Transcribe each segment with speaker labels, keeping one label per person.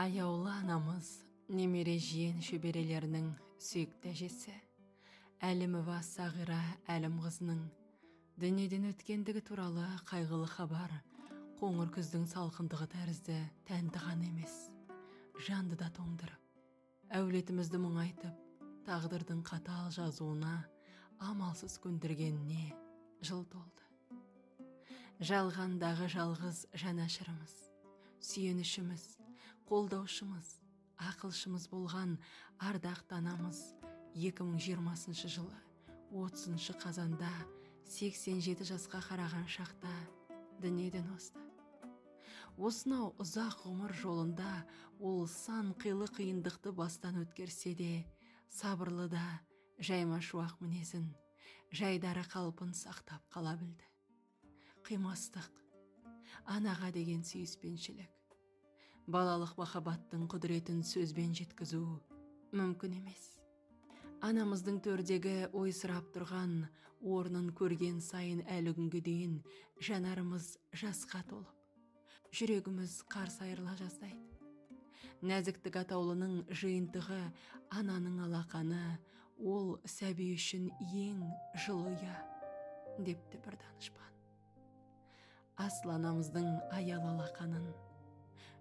Speaker 1: Аяулы анамыз, немере жиен шөберелерінің сүйікті әжесі Әлімова Сағира Әлімқызының дүниеден өткендігі туралы қайғылы хабар қоңыр күздің салқындығы тәрізді тәнті ғана емес, жанды да тоңдырып, әулетімізді мұңайтып, тағдырдың қатал жазуына амалсыз көндіргеніне жыл толды. Жалғандағы жалғыз жанашырымыз, сүйенішіміз, қолдаушымыз, ақылшымыз болған ардақты анамыз 2020 жылы 30 қазанда 87 жасқа қараған шақта дүниеден озды. Осынау ұзақ ғұмыр жолында ол сан қилы қиындықты бастан өткерсе де, сабырлы да жайма шуақ мінезін, жайдары қалпын сақтап қала білді. Қимастық, анаға деген сүйіспеншілік, балалық махаббаттың құдіретін сөзбен жеткізу мүмкін емес. Анамыздың төрдегі ойсырап тұрған орнын көрген сайын әлі күнге дейін жанарымыз жасқа толып, жүрегіміз қарс айырыла жаздайды. Нәзіктік атаулының жиынтығы ананың алақаны, ол сәби үшін ең жылы ұя, депті бір данышпан. Асыл анамыздың аялы алақанын,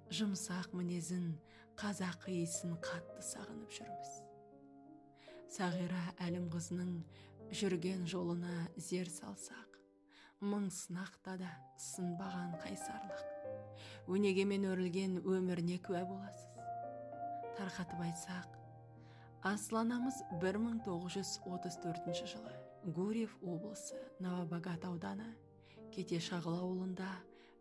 Speaker 1: жұмсақ мінезін, қазақ иісін қатты сағынып жүрміз. Сағира Әлімқызының жүрген жолына зер салсақ, мың сынақта да сынбаған қайсарлық, өнегемен өрілген өміріне куә боласыз. Тарқатып айтсақ, асыл анамыз 1934 жылы Гурьев облысы Новобогат ауданы Кетешағыл ауылында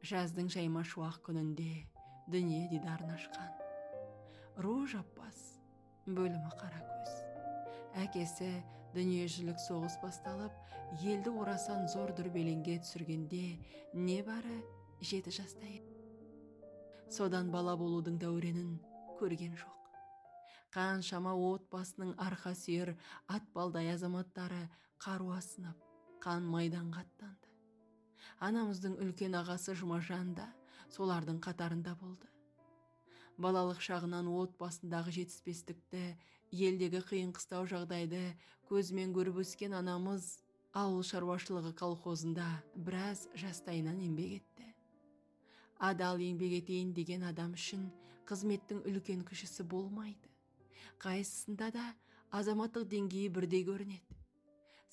Speaker 1: жаздың жайма шуақ күнінде дүние дидарын ашқан. Ру жаппас, бөлімі қаракөз. Әкесі дүниежүзілік соғыс басталып, елді орасан зор дүрбелеңге түсіргенде небәрі 7 жаста еді. Содан бала болудың дәуренін көрген жоқ. Қаншама отбасының арқа сүйер атпалдай азаматтары қару асынып, қан майданға аттанды. Анамыздың үлкен ағасы Жұмажан да солардың қатарында болды. Балалық шағынан отбасындағы жетіспестікті, елдегі қиын қыстау жағдайды көзімен көріп өскен анамыз ауыл шаруашылығы колхозында біраз жастайынан еңбек етті. Адал еңбек етейін деген адам үшін қызметтің үлкен кішісі болмайды. Қайсысында да азаматтық деңгейі бірдей көрінеді.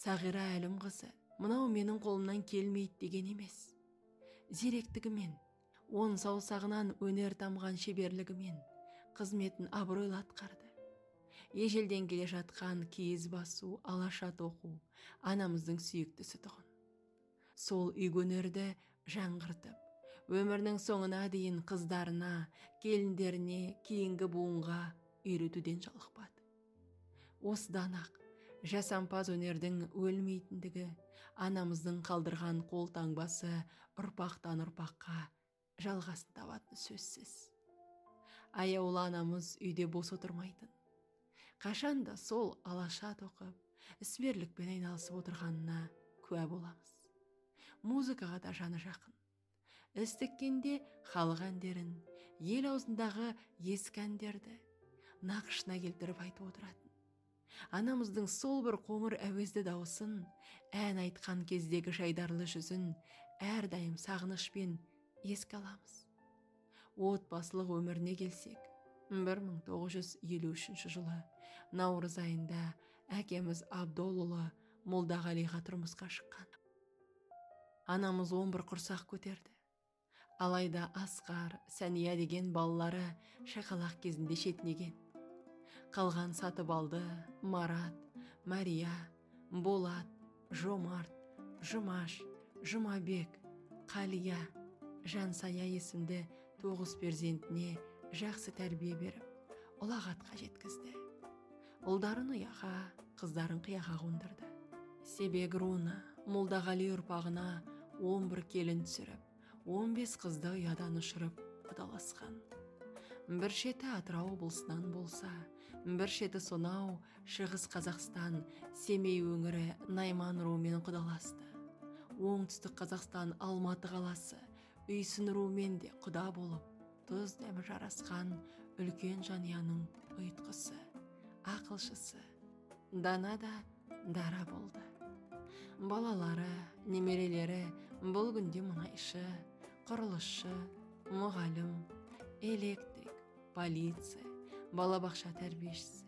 Speaker 1: Сағира Әлімқызы мынау менің қолымнан келмейді деген емес. Зеректігімен, он саусағынан өнер тамған шеберлігімен қызметін абыройлы атқарды. Ежелден келе жатқан киіз басу, алаша тоқу анамыздың сүйіктісі тұғын. Сол үйгі өнерді жаңғыртып, өмірінің соңына дейін қыздарына, келіндеріне, кейінгі буынға үйретуден жалықпады. Осыдан ақ жасампаз өнердің өлмейтіндігі, анамыздың қалдырған қол таңбасы ұрпақтан ұрпаққа жалғасын табатыны сөзсіз. Аяулы анамыз үйде бос отырмайтын. Қашанда сол алаша тоқып, ісмерлікпен айналысып отырғанына куә боламыз. Музыкаға да жаны жақын. Іс тіккенде халық әндерін, ел аузындағы ескі әндерді нақышына келтіріп айтып отыратын. Анамыздың сол бір қоңыр әуезді дауысын, ән айтқан кездегі жайдарлы жүзін әрдайым сағынышпен еске аламыз. Отбасылық өміріне келсек, 1953 жылы наурыз айында әкеміз Абдолұлы Молдағалиға тұрмысқа шыққан. Анамыз 11 құрсақ көтерді. Алайда Асқар, Сәния деген балалары шақалақ кезінде шетінеген. Қалған Сатыбалды, Марат, Мария, Болат, Жомарт, Жұмаш, Жұмабек, Қалия, Жансая есімді 9 перзентіне жақсы тәрбие беріп, ұлағатқа жеткізді. Ұлдарын ұяға, қыздарын қияға қондырды. Себек руына, Молдағали ұрпағына 11 келін түсіріп, 15 қызды ұядан ұшырып құдаласқан. Бір шеті Атырау облысынан болса, бір шеті сонау Шығыс Қазақстан, Семей өңірі Найман руымен құдаласты. Оңтүстік Қазақстан Алматы қаласы Үйсін руымен де құда болып, тұз дәмі жарасқан үлкен жанұяның ұйытқысы, ақылшысы, дана да дара болды. Балалары, немерелері бұл күнде мұнайшы, құрылысшы, мұғалім, электрик, полиция, балабақша тәрбиешісі,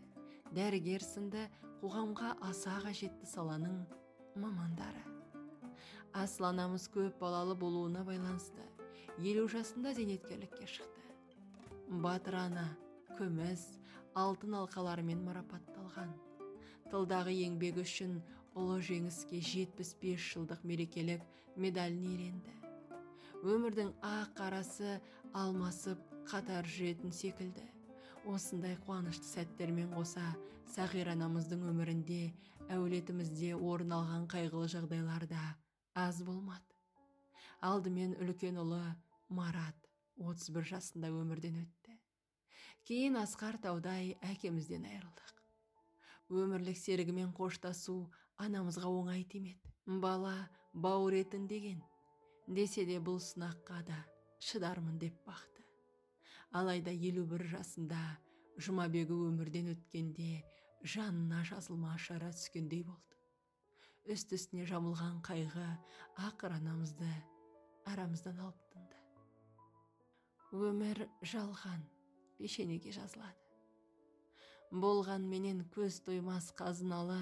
Speaker 1: дәрігер сынды қоғамға аса қажетті саланың мамандары. Асыл анамыз көп балалы болуына байланысты 50 жасында зейнеткерлікке шықты. Батыр ана күміс, алтын алқаларымен марапатталған. Тылдағы еңбегі үшін ұлы жеңіске 75 жылдық мерекелік медалін иеленді. Өмірдің ақ қарасы алмасып қатар жүретін секілді. Осындай қуанышты сәттермен қоса Сағира анамыздың өмірінде, әулетімізде орын алған қайғылы жағдайлар да аз болмады. Алдымен үлкен ұлы Марат 31 жасында өмірден өтті. Кейін асқар таудай әкемізден айырылдық. Өмірлік серігімен қоштасу анамызға оңай тимеді. Бала бауыр етін деген, десе де бұл сынаққа да шыдармын деп бақты. Алайда 51 жасында Жұмабегі өмірден өткенде жанына жазылма шара түскендей болды. Үсті-үстіне жамылған қайғы ақыр анамызды арамыздан алып тынды. Өмір жалған, пешенеге жазылады. Болған менен көз тоймас қазыналы,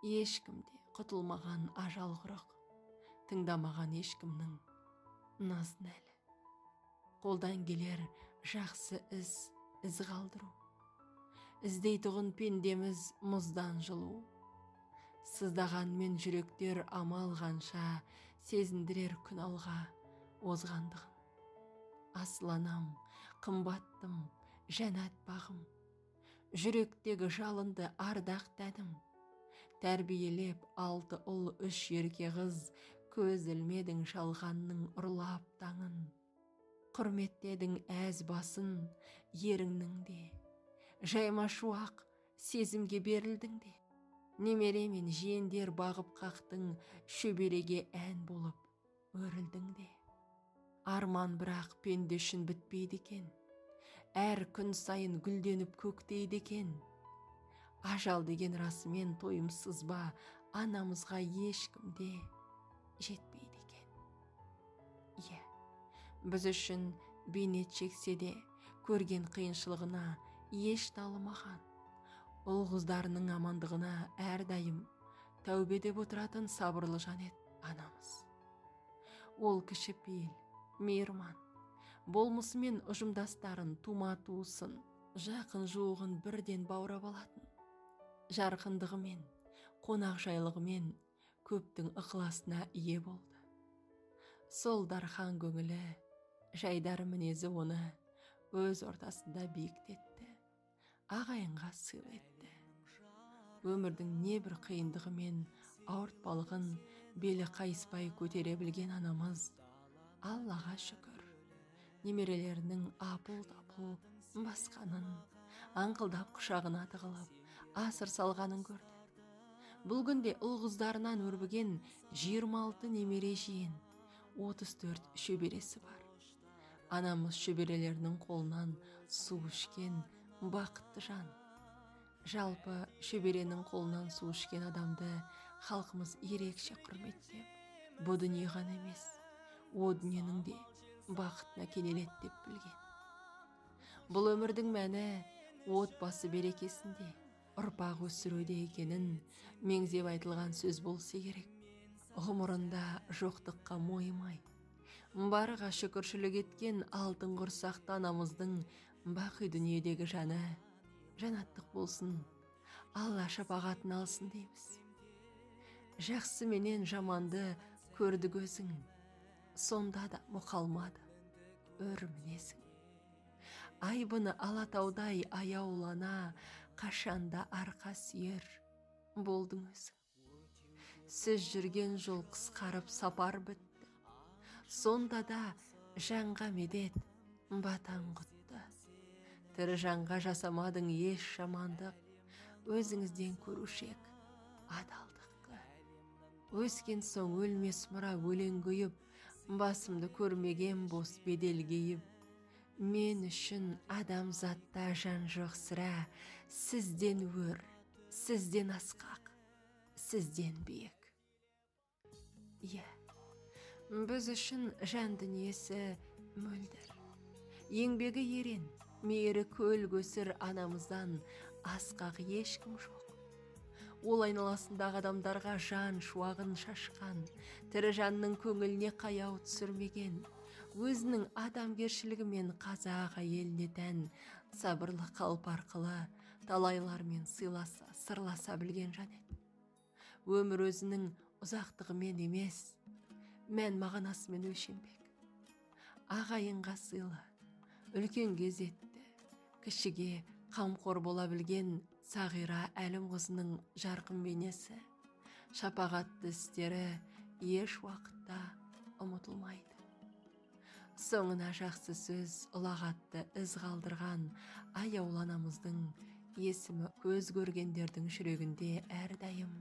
Speaker 1: ешкімде құтылмаған ажал құрық, тыңдамаған ешкімнің назын әлі. Қолдан келер жақсы іс, із қалдыру. Іздейтұғын пендеміз мұздан жылу. Сыздағанмен жүректер амал қанша, сезіндірер күн алға озғандығын. Асыл анам, қымбаттым, жәннат бағым, жүректегі жалынды ардақ тәнім. Тәрбиелеп 6 ұл 3 ерке қыз, көз ілмедің жалғанның ұрлап таңын. Құрметтедің әз басын еріңнің де, жайма шуақ сезімге берілдің де. Немере мен жиендер бағып қақтың, шөбереге ән болып өрілдің де. Арман бірақ пенде үшін бітпейді екен, әр күн сайын гүлденіп көктейді екен. Ажал деген расымен тойымсыз ба, анамызға ешкім де жетпейді екен. Иә, біз үшін бейнет шексе де, көрген қиыншылығына еш налымаған, ұл қыздарының амандығына әрдайым тәубе деп отыратын сабырлы жан еді анамыз. Ол кішіпейіл, мейірман, болмысымен ұжымдастарын, тума туысын, жақын жуығын бірден баурап алатын. Жарқындығымен, қонақжайлығымен көптің ықыласына ие болды. Сол дархан көңілі, жайдары мінезі оны өз ортасында биіктетті, ағайынға сыйлы етті. Өмірдің небір қиындығы мен ауыртпалығын белі қайыспай көтере білген анамыз, Аллаға шүкір, немерелерінің апыл-тапыл басқанын, аңқылдап құшағына тығылып, асыр салғанын көрді. Бұл күнде ұл қыздарынан өрбіген 26 немере жиен, 34 шөбересі бар. Анамыз шөберелерінің қолынан су ішкен бақытты жан. Жалпы шөберенің қолынан су ішкен адамды халқымыз ерекше құрметтеп, бұ дүние ғана емес, о дүниенің де бақытына кенеледі деп білген. Бұл өмірдің мәні отбасы берекесінде, ұрпақ өсіруде екенін меңзеп айтылған сөз болса керек. Ғұмырында жоқтыққа мойымай, барға шүкіршілік еткен алтын құрсақты анамыздың бақи дүниедегі жаны жәннаттық болсын, Алла шапағатын алсын дейміз. Жақсы менен жаманды көрді көзің, сонда да мұқалмады өр мінезің. Айбыны Алатаудай аяулана, қашанда арқа сүйер болдың өзің. Сіз жүрген жол қысқарып сапар бітті, сонда да жанға медет, батаң құтты. Тірі жанға жасамадың еш жамандық, өзіңізден көрушек адалдықты. Өскен соң өлмес мұра өлең күйіп, басымды көрмеген бос бедел кейіп, Мен үшін адамзатта жан жоқ сірә, сізден өр, сізден асқақ, сізден биік. Иә, біз үшін жан дүниесі мөлдір, еңбегі ерен, мейірі көл көсір анамыздан асқақ ешкім жоқ. Ол айналасындағы адамдарға жан шуағын шашқан, тірі жанның көңіліне қаяу түсірмеген, өзінің адамгершілігімен қазақ әйеліне тән сабырлы қалпы арқылы талайлармен сыйласа, сырласа білген жан еді. Өмір өзінің ұзақтығымен емес, мән мағынасымен өлшенбек. Ағайынға сыйлы, үлкенге ізетті, кішіге қамқор бола білген Сағира Әлімқызының жарқын бейнесі, шапағатты істері еш уақытта ұмытылмайды. Соңына жақсы сөз, ұлағатты із қалдырған аяулы анамыздың есімі көз көргендердің жүрегінде әрдайым